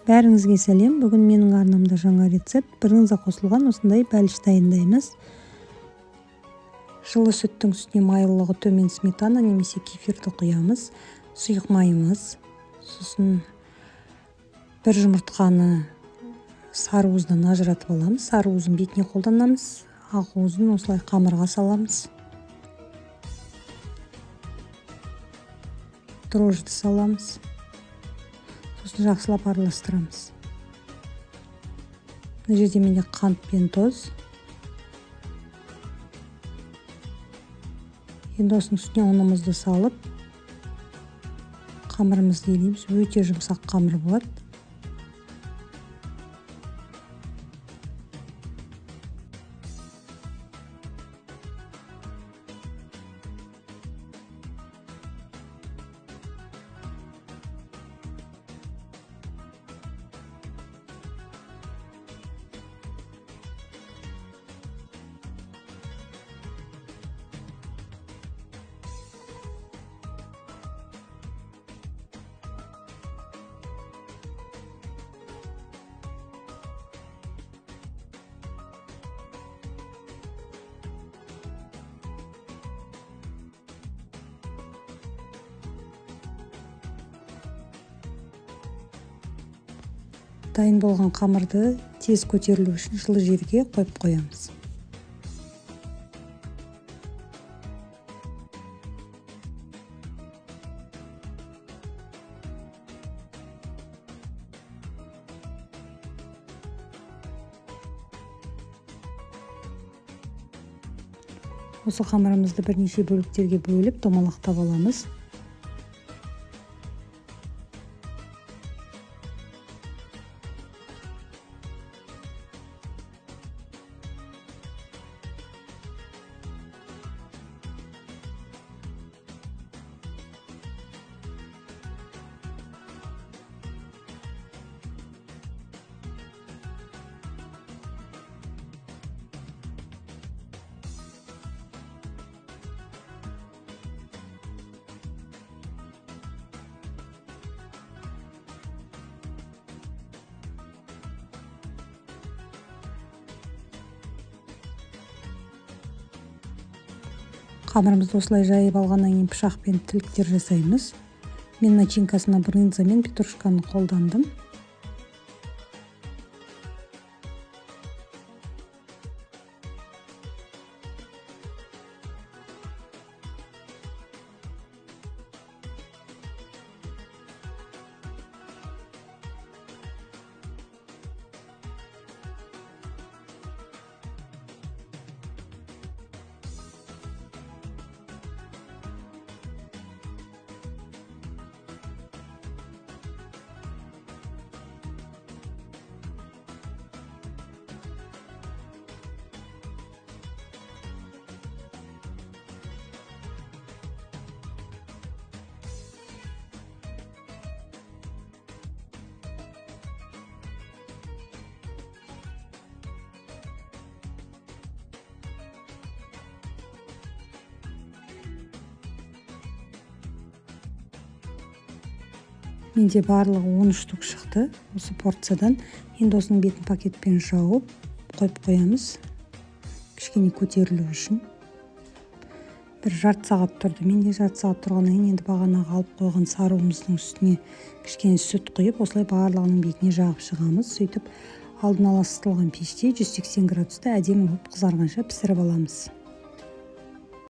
Бәріңізге сәлем. Бүгін менің арнамда жаңа рецепт. Брынза қосылған осындай бәліш дайындаймыз. Жылы сүттің үстіне майлылығы төмен сметана немесе кефирді құямыз. Сұйық майымыз. Сосын бір жұмыртқаны сары уыздан ажыратып аламыз. Сары уызын бетіне қолданамыз. Ақ уызын осылай қамырға саламыз. Дрожжі саламыз. Сосын жақсылап араластырамыз. Мына жерде менде қант пен тұз. Енді осының үстіне ұнымызды салып, қамырымызды илейміз. Өте жұмсақ қамыр болады. Дайын болған қамырды тез көтерілу үшін жылы жерге қойып қоямыз. Осы қамырымызды бірнеше бөліктерге бөліп домалақтап аламыз. Қамырымызды осылай жайып алғаннан кейін пышақпен тіліктер жасаймыз. Мен начинкасына брынза мен петрушканы қолдандым. Менде барлығы 13 штук шықты осы порциядан. Енді осының бетін пакетпен жауып қойып қоямыз. Кішкене көтерілу үшін. Бір жарты сағат тұрды. Менде жарты сағат тұрғаннан кейін енді бағанағы алып қойған сары уызымыздың үстіне кішкене сүт құйып, осылай барлығының бетіне жағып шығамыз. Сөйтіп алдын ала ысытылған пеште 180 градуста әдемі болып қызарғанша пісіріп аламыз.